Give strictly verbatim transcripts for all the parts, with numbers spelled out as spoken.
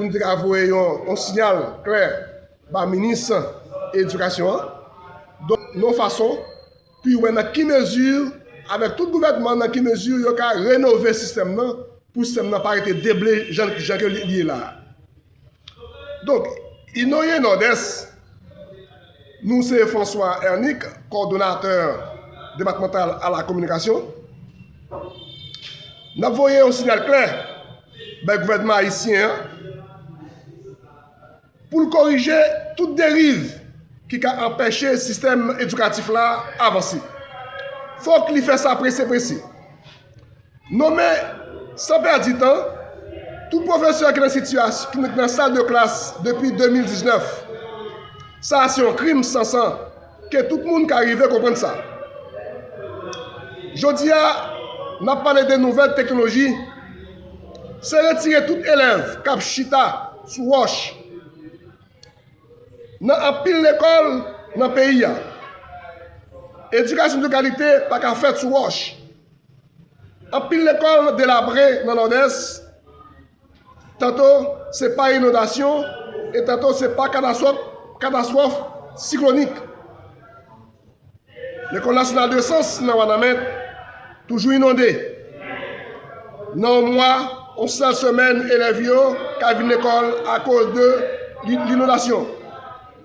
Nou te ka voye yon, yon siyal klè ba minis edikasyon an. Donk, nan yon fason pou yo wè nan ki mezi, avèk tout gouvènman, nan ki mezi yo ka renove sistèm nan, pou sistèm nan pa rete deble jan, jan ke li, li ye la a. Donk, Inoye Nòdès, nou se François Ernic, kòdonatè depatmantal a la kominikasyon. N ap voye yon siyal klè bay gouvènman ayisyen an pou l korije tout deriv ki ka anpeche sistèm edikatif la avanse. Fòk li fè sa prese prese. Nonmen, san pèdi tan, tout pwofesè ki nan sitiyas-, ki nan sal de klas depi de mil diznèf. Sa a se yon krim san san, ke tout moun ka rive konprann sa. Jodi a, n ap pale de nouvèl teknoloji, se retire tout elèv k ap chita sou wòch nan anpil lekòl nan peyi a. Edikasyon de kalite pa ka fèt sou wòch. Anpil lekòl delabre nan Nòdès, tanto se pa inondasyon e tanto se pa katastwòf, katastwòf siklonik. Lekòl Nasyonal de Sans nan Wanament toujou inonde. Nan yon mwa, yon sèl semèn, elèv yo ka vin lekòl akoz de li-, linondasyon.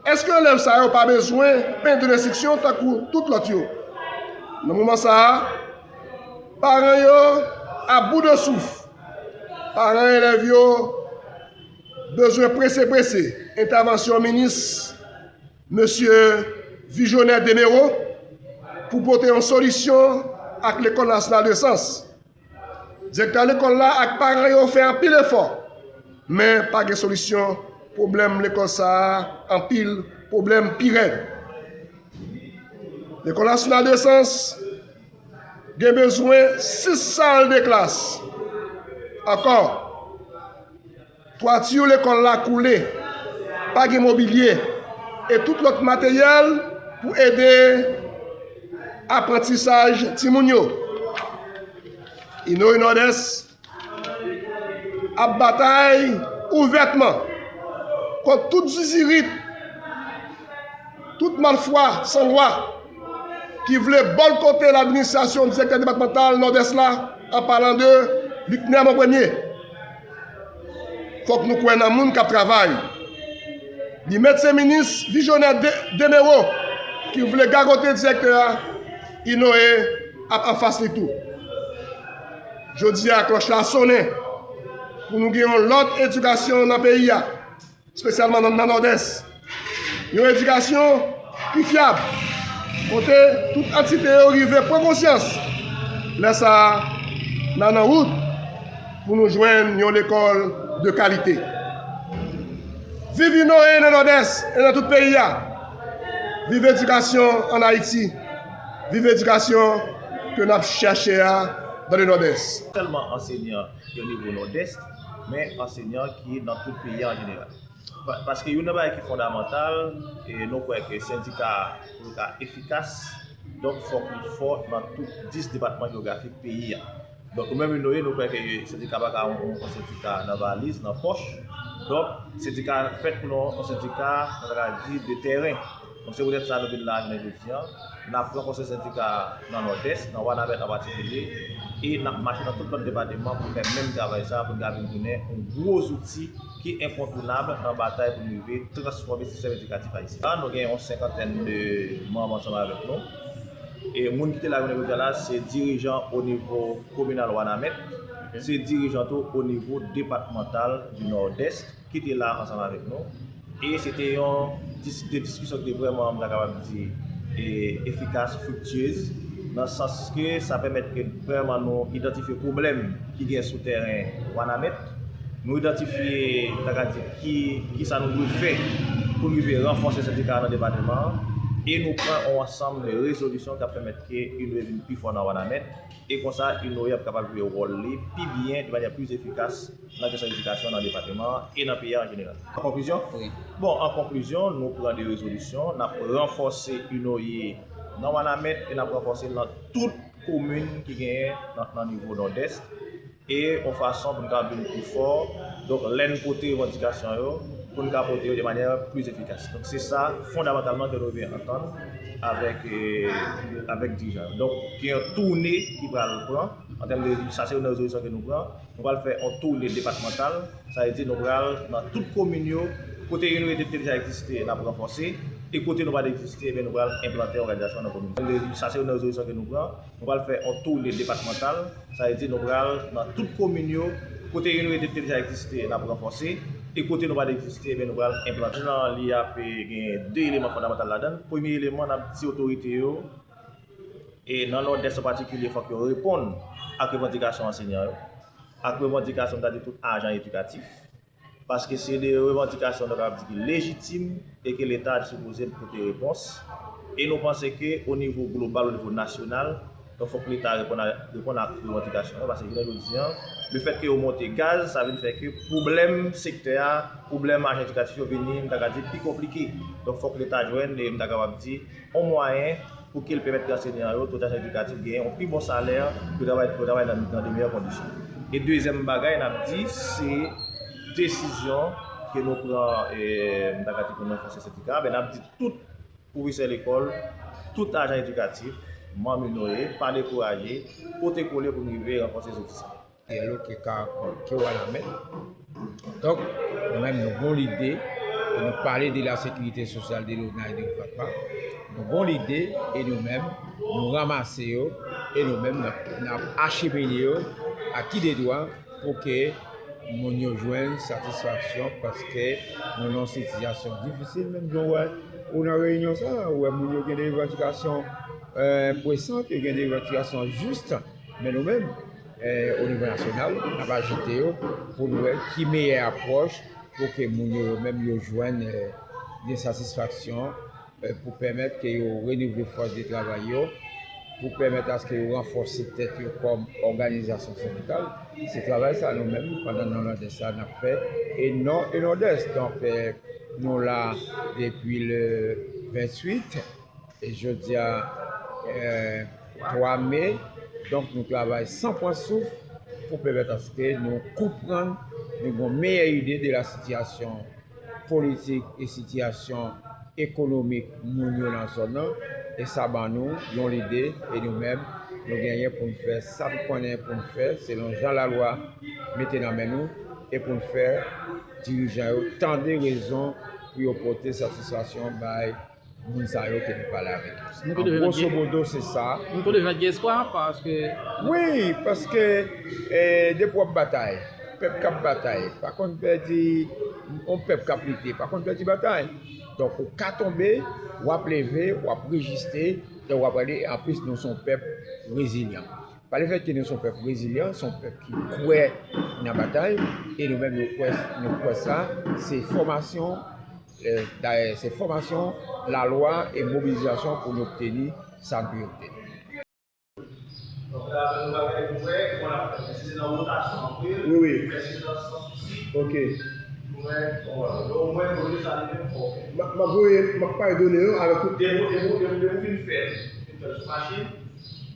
Èske elèv sa yo pa bezwen pent de lenstriksyon tankou tout lòt yo? Nan moman sa a, paran yo a bout de souf. Paran elèv yo bezwen prese prese entèvansyon minis, mesye Vijonè Demero, pou pote yon solisyon ak Lekòl Nasyonal de Sans. Direktè lekòl la ak paran yo fè anpil efò, men pa gen solisyon. Pwoblèm lekòl sa a anpil, pwoblèm pi rèd. Lekòl Nasyonal de Sans gen bezwen sis sal de klas ankò. Twati lekòl la koule, pa gen mobilye e tout lòt materyèl pou ede aprantisaj timoun yo. Inoye Nòdès ap batay ouvètman kont tout zizirit, tout malfwa san lwa ki vle bòlkote ladministrasyon direktè depatmantal Nòdès la, an palan de Luckner Monpremier. Fòk nou kwè nan moun k ap travay. Li mèt se minis Vijonè De-, Demero ki vle gagote direktè a, Inoye ap anfas li tou. Jodi a, klòch la sonnen pou nou gen yon lòt edikasyon nan peyi a, espesyalman nan, nan Nòdès. Yon edikasyon ki fyab, kote tout antite yo rive pran konsyans. Lè sa a, n a nan wout pou nou jwenn yon lekòl de kalite. Viv Inoye nan Nòdès e nan tout peyi a! Viv edikasyon ann Ayiti! Viv edikasyon ke n ap chèche a dans le Nòdès! Sèlman ansenyan ki o nivo Nòdès, men ansenyan ki nan tout peyi a an jeneral. Pa-, paske youn nan bagay ki fondamantal, e nou kwè ke sendika, pou l ka efikas, donk, fòk li fò nan tout dis depatman jewografik peyi a. Donk, nou menm Inoye, nou kwè ke sendika pa ka yon, yon, yon sendika nan valiz, nan pòch. Donk, sendika fèt pou nou yon sendika, nou ta ka di, de tèren. Donk, se poutèt sa nou vin la jounen jodi a. N ap ranfòse sendika nan Nòdès, nan Wanament an patikilye, e n ap mache nan tout lòt depatman pou fè menm travay sa a, pou n ka vin tounen yon gwo zouti ki enkontounab nan batay pou n rive transfòme sistèm edikatif ayisyen. La, nou gen yon senkantèn de manm ansanm avèk nou. E moun ki te la jounen jodi a la, se dirijan o nivo kominal Wanament, se dirijan tou o nivo depatmantal di Nòdès ki te la ansanm avèk nou. E se te yon dis-, de diskisyon ki te vrèman, m ta kapab di, e, efikas, friktyez, nan sans ke sa pèmèt ke vrèman nou idantifye pwoblèm ki gen sou tèren Wanament. Nou idantifye, m ta ka di, ki, ki sa nou dwe fè pou n rive ranfòse sendika a nan depatman an. E nou pran yon ansanm de rezolisyon k ap pèmèt ke Inoye vin pi fò nan Wanament. E konsa, Inoye ap kapab jwe wòl li pi byen, de manyè pli efikas nan kesyon edikasyon nan depatman an e nan peyi a an jeneral. An konklizyon? Wi. Bon, an konklizyon, nou pran de rezolisyon, n ap ranfòse Inoye nan Wanament e n ap ranfòse l nan tout komin ki genyen nan, nan nivo Nòdès, e yon fason pou n ka vin pi fò, Donk, lè n pote revandikasyon yo, pou n ka pote yo de manyè pli efikas. Donk, se sa, fondamantalman, ke nou rive antann avèk, eh, avèk dirijan yo. Donk, gen yon toune ki pral pran, an tèm de, sa se youn nan rezolisyon ke nou pran, nou pral fè yon toune depatmantal, sa vle di nou pral nan tout komin yo, kote youn rete te deja egziste, n ap ranfòse, e kote nou pa t egziste, ebyen nou pral enplante òganizasyon nan komin. Sa se youn nan rezolisyon ke nou pran, nou pral fè yon toune depatmantal, sa vle di nou pral nan tout komin yo, kote youn rete te deja egziste, n ap ranfòse, e kote nou pa t egziste, ebyen nou pral enplante. Nan li ap gen de eleman fondamantal ladan l. Premye eleman, n ap di otorite yo, e nan Nòdès an patikilye, fòk yo reponn ak revandikasyon ansenyan yo, ak revandikasyon, m ta di, tout ajan edikatif. Paske se de revandikasyon, nou kapab di, ki lejitim e ke Leta sipoze pote repons. E nou panse ke o nivo global, o nivo nasyonal, donk fòk Leta reponn a, reponn ak revandikasyon yo, paske jounen jodi a, lefètke yo monte gaz, sa vin fè ke pwoblèm sektè a, pwoblèm ajan edikatif yo vini, m ta ka di, pi konplike. Donk fòk Leta jwenn, e m ta kapab di, yon mwayen pou ke l pèmèt ke ansenyan yo, tout ajan edikatif, genyen yon pi bon salè, pou yo travay, pou yo travay nan, nan de meyè kondisyon. E dezyèm bagay, n ap di, se desizyon ke nou pran, e, m ta ka di pou nou ranfòse sendika, ben, n ap di tout pwofesè lekòl, tout ajan edikatif, manmi nou ye, pa dekouraje, pote kole pou n rive ranfòse zouti sa. Dialogue ke Caracol, ke Wanament. Donk, nou menm, nou gon lide, e nou pale de la sécurité sociale de l'ONA e de l'OFATPA. Nou gon lide, e nou menm, nou ranmase yo, e nou menm, n ap, n ap achemine yo a ki de dwa pou ke moun yo jwenn satisfaksyon, paske nou nan yon sitiyasyon difisil, menm jan w wè ou nan reyinyon sa, ou wè moun yo gen de revandikasyon, eh, presan, yo gen de revandikasyon jis, men nou menm, eh, o nivo nasyonal, n ap ajite yo pou n wè ki meyè apwòch pou ke moun yo, yo menm yo jwenn, eh, de satisfaksyon, eh, pou pèmèt ke yo renouvle fòs de travay yo, pou pèmèt aske yo ranfòse tèt yo kòm òganizasyon sendikal. Se travay sa nou menm, pandan nan Nòdès la, n ap fè, e non e Nòdès. Donk, eh, nou la depi le venntuit, e jodi a, eh, twa me. Donk, nou travay san pran souf pou pèmèt aske nou konprann, nou gen yon meyè ide de la sitiyasyon politik e sitiyasyon ekonomik moun yo nan zòn nan, e sa ban nou yon lide, e nou menm, nou genyen pou n fè sa n konnen pou n fè, selon jan lalwa mete nan men nou, e pou n fè dirijan yo tande rezon pou yo pote satisfaksyon bay moun sa yo ke nou pale avèk yo. Nou pwodui An gwoso modo, se sa. Nou pwodui Espwa, paske Wi, paske, eh, depi w ap batay, pèp k ap batay, pa konn pèdi, yon pèp k ap lite, pa konn pèdi batay. Donk, ou ka tonbe, w ap leve, w ap rejiste, e w ap ale. Anplis, nou se yon pèp rezilyan. Pa lefètke nou se yon pèp rezilyan, se yon pèp ki kwè nan batay, e nou menm, nou kwè, nou kwè sa, se fòmasyon, eh, dayè, se fòmasyon, lalwa e mobilizasyon pou nou obteni sa n dwe obteni. Donk, la, nou va gade pou wè kòman n ap fè. Èske se nan wotasyon anpil? Wi, wi. Èske se nan sans sousi? Ok. Pou wè, bon, wè. Donk, omwen, nou te sa li menm, ok. M ap, m ap voye, m ap pale done yo avèk tout. Depi, depi, depi, depi w fin fè l, fin fè l sou machin,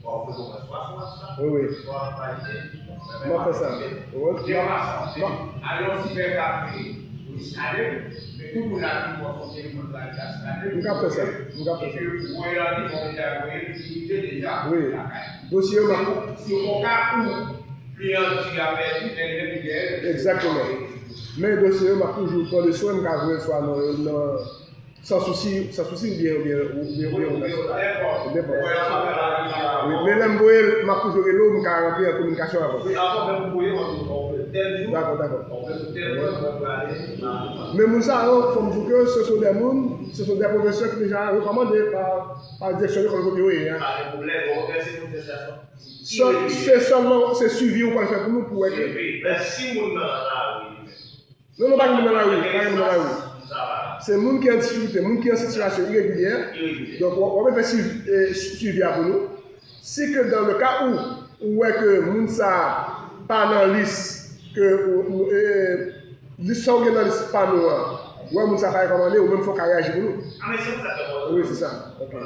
bon, ou fè omwen swa sou WhatsApp, wi, wi, swa pa ide. M ap fè sa. Wi. De fason, m ap, ale yon sipè kafe, ou sinyale m, men tout moun la ki fò sou telefòn la, li ka sinyale m. M ka fè sa. M ka fè sa. Epi, voye l annik, bon, deja voye l, li kite deja. Wi. Lakay. Dosye yo, m ap Si, si o ka ou kliyan di a pèdi, men li menm li genyen. Egzakteman. Men dosye yo, m ap toujou pran de swen, m ka voye l swa nan, nan, Sans Souci, Sans Souci oubyen, oubyen, oubyen, oubyen, oubyen, oubyen, nenpòt. Wi, men lè m voye l, m ap toujou rele w, m ka rantre an kominikasyon avè w. Wi, avan menm ou voye, ou di, ok, tèl jou, dakò, dakò, ok, sou tèl jou, mwen prale. Men moun sa yo, fò m di w ke se sont des moun, ce sont des professeurs ki deja rekòmande pa, pa direksyon lekòl kote yo ye a. Pa gen pwoblèm, bon, mèsi pou prestasyon. Se, se sèlman, se swivi ou pral fè pou nou pou wè ke. Swivi. Men si moun nan nan lari li menm. Non, non, pa gen moun nan lari, pa gen moun nan lari. Sa va. Se moun ki an difikilte, moun ki an sitiyasyon iregilyè. Iregilyè. Donk, w, w ap fè swiv, eh, swivi a pou nou. Si ke dans le cas où ou wè ke moun sa a pa nan lis ke ou, ou, eh, lis sa ou gen nan lis pa nou an, ou wè moun sa a pa rekòmande, ou menm fò w ka reyaji pou nou. A, men se pou sa ke mwen. Wi, se sa. Ok.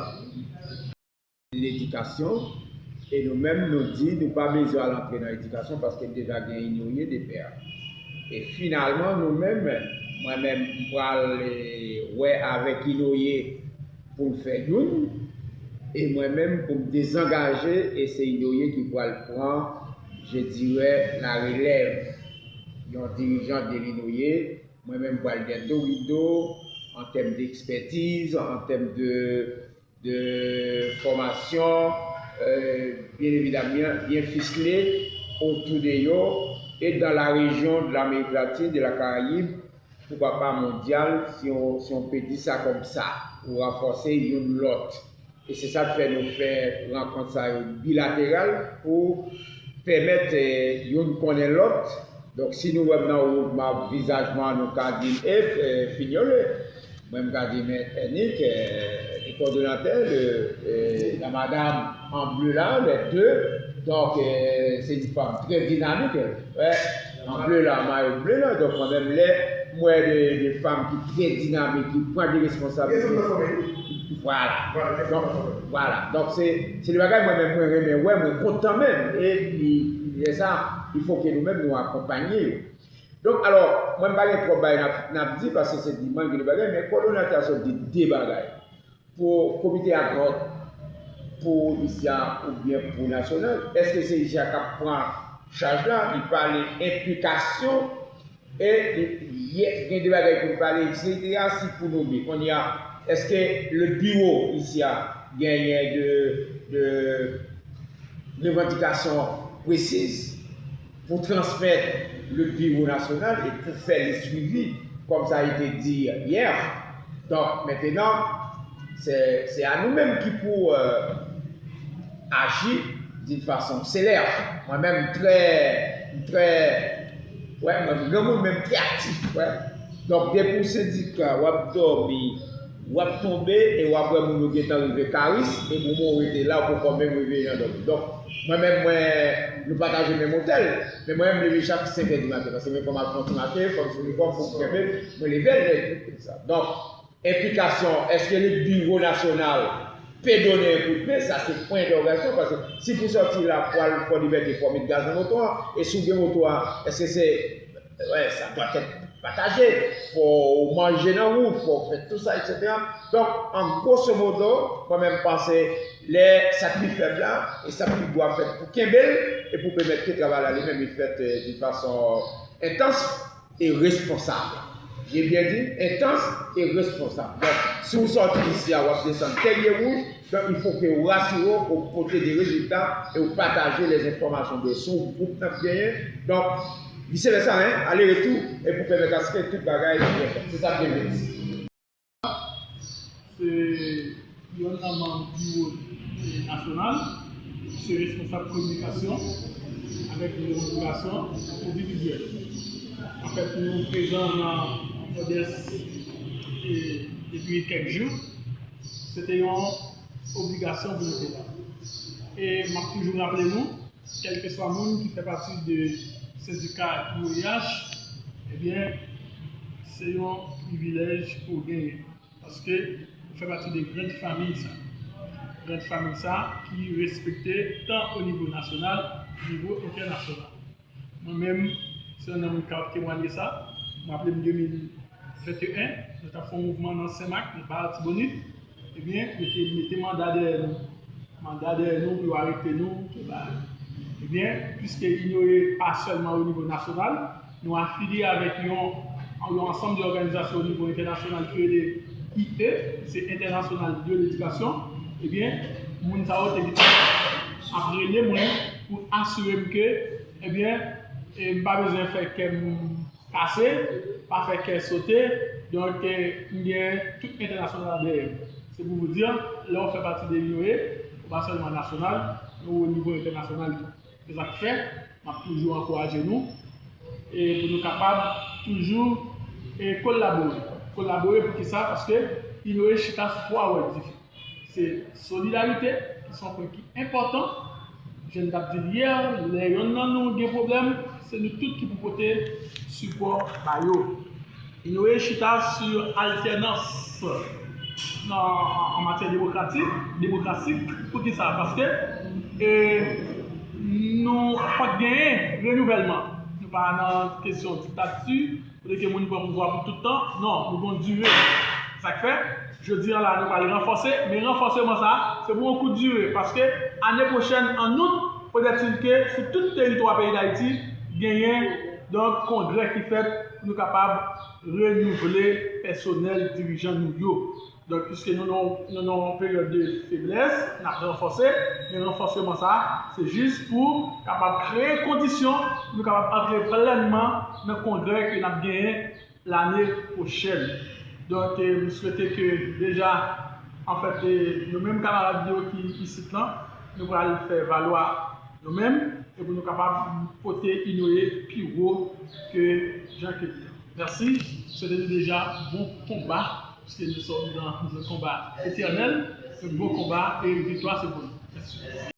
Ledikasyon, e nou menm nou di nou pa bezwen al antre nan edikasyon paske n deja gen inyorye de pè a. E finalman, nou menm, mwen menm, m pral, e, wè avèk Inouye pou n fè youn, e mwen menm pou m dezangaje, e se Inouye ki pral pran, je dirais, la relève. Yon dirijan de l'Inouye, mwen menm pral dèyè do rido, an tèm d'ekspètiz, an tèm de de fòmasyon, euh, byen evidamman, byen fisle otou de yo, e dans la région de l'Amérique latine, de la Caraïbe, pourquoi pas mondiale, si on, si on peut dire ça comme ça, pou ranfòse youn lòt. E se sa k fè nou fè rankont sa yo bilateral pou pèmèt, eh, youn konnen lòt. Donk, si nou wè m nan wout, m ap vizaj mwen, nou ka di m, e, e, Fignolé. Mwen, m ka di, men, Nick, euh, est coordonnateur de, euh, la madame en bleu là, les deux. Donc, euh, c'est une femme très dynamique. Ouais, en bleu là, maillot bleu là. Donc, mwen menm, lè m wè de, de fanm ki trè dinamik, ki pran de responsablite. Voilà. Donk, voilà. Donk, se, se de bagay mwen menm, mwen renmen wè, mwen kontan menm. E li, lè sa, il faut que nou menm, nou akonpanye yo. Donk, alò, mwen m pa gen twòp bagay n ap, n ap di, paske se dimanch gen de bagay, men kowòdonatè a sot di de bagay. Pou komite ad hoc, pou isi a oubyen pou nasyonal, èske se isi a k ap pran chaj la? Li pale enplikasyon, e li, li gen de bagay pou l pale, et cetera, si pou nome. Kounye a, èske le biro isi a genyen de, de revandikasyon presiz pou transmèt le biro nasyonal e pou fè le suivi, comme ça a été dit hier. Donk, mentenan, se, se a nou menm ki pou, euh, aji d'une façon célère. Mwen menm, m trè, m trè, wè, mwen, m granmoun, men m trè aktif, wè. Donk, depi w sendika, w ap dòmi, w ap tonbe e w ap wè moun yo gentan rive Karis, e moman w rete la, ou poko menm rive nan dòm. Donk, mwen menm, mwen, nou pataje menm otèl, men mwen menm, m leve chak senk è di maten, paske mwen fò m al fè yon ti maten, fò m sou inifòm pou m kenbe, mwen leve lè, sa. Donk, enplikasyon, èske le biro nasyonal pe donnen yon kout men? Sa se pwen entèwogasyon, paske si pou sòti la, pou al Fò Libète, fò w met gaz nan moto a, e si w gen moto a, èske se Wè, sa dwa tèt pataje. Fò w manje nan wout, fò w fè tout sa, et cetera. Donk, an grosso modo, mwen menm panse, lè sa k pi fèb la, e sa k pi gwo ap fèt pou kenbe l, e pou pèmèt ke travay la li menm li fèt, euh, d'une façon intense et responsable. J'ai bien dit, intense et responsable. Donk, si w sòti isi a, w ap desann Tèryewouj, donk, il faut que ou rasire w, ou pote de rezilta e ou pataje lèzenfòmasyon de si yon gwoup n ap genyen. Donk, vise vèsa, hein, ale retou, e pou pèmèt aske tout bagay byen fèt. Se sa m te vle di. Se youn nan manm biwo, eh, nasyonal, se responsab kominikasyon avèk revandikasyon endividyèl. Anfèt, nou prezan nan Fòdès, eh, depi kèk jou. Se te yon obligasyon pou nou te la. E m ap toujou raple nou, kèlkeswa moun ki fè pati de sendika I O I H, ebyen, se yon privilèj pou w genyen. Paske ou fè pati de grand fanmi sa. Grand fanmi sa ki respekte tan o nivo nasyonal, nivo entènasyonal. Mwen menm, se youn nan moun k ap temwanye sa. M raple m de mil venteyen, nou t ap fè yon mouvman nan Senmak, nan Ba Latibonit. Ebyen, yo te mete manda dèyè nou. Manda dèyè nou pou yo arete nou, pou yo ba. Ebyen, piske I O I H pa sèlman o nivo nasyonal, nou afilye avèk yon, yon ansanm de òganizasyon o nivo entènasyonal ki rele I E, se International de l'Education. Ebyen, moun sa yo te gentan ap rele mwen pou asire m ke, ebyen, e m pa bezwen fè kè m kase, pa fè kè sote. Donk, eh, m gen tout entènasyonal la dèyè m. Se pou vous dire, lè w fè pati de I O I H, ou pa sèlman nasyonal, men ou o nivo entènasyonal tou. Se sa k fè, m ap toujou ankouraje nou, e pou nou kapab toujou, e kolabore. Kolabore pou ki sa? Paske I O I H chita sou twa wòl diferan. Se solidarite, ki se yon pwen ki enpòtan. Jan n t ap di l yè, lè yonn nan nou gen pwoblèm, se nou tout ki pou pote sipò ba yo. I O I H chita sou altènans nan, an matyè demokratik, demokratik. Poukisa? Paske, e, nou fòk genyen renouvèlman. Pa nan kesyon diktati, kote ke moun pran pouvwa pou tout tan. Non, nou gon dire. Sa k fè, jodi an la, nou pral ranfòse, men ranfòseman sa, se pou yon kout dire, paske ane pwochèn, an out, peut-être que sou tout teritwa peyi Dayiti, genyen, donk, kongrè ki fèt pou nou kapab renouvle pèsonèl dirijan nou yo. Donk, piske nou nan, nou nan yon peryòd de feblès, n ap ranfòse, men ranfòseman sa, se jis pou kapab kreye kondisyon pou nou kapab antre plènman nan kongrè ke n ap genyen lane pwochèn. Donk, eh, m swete ke deja, anfèt, eh, nou menm kamarad yo ki isit lan, nou pral fè valwa nou menm, e pou nou kapab pote Inoue pi wo ke jan ke li ye. Mèsi, m swete nou deja bon konba, paske nous sommes dans un combat éternel, un bon combat, e viktwa se pou nou. Mèsi.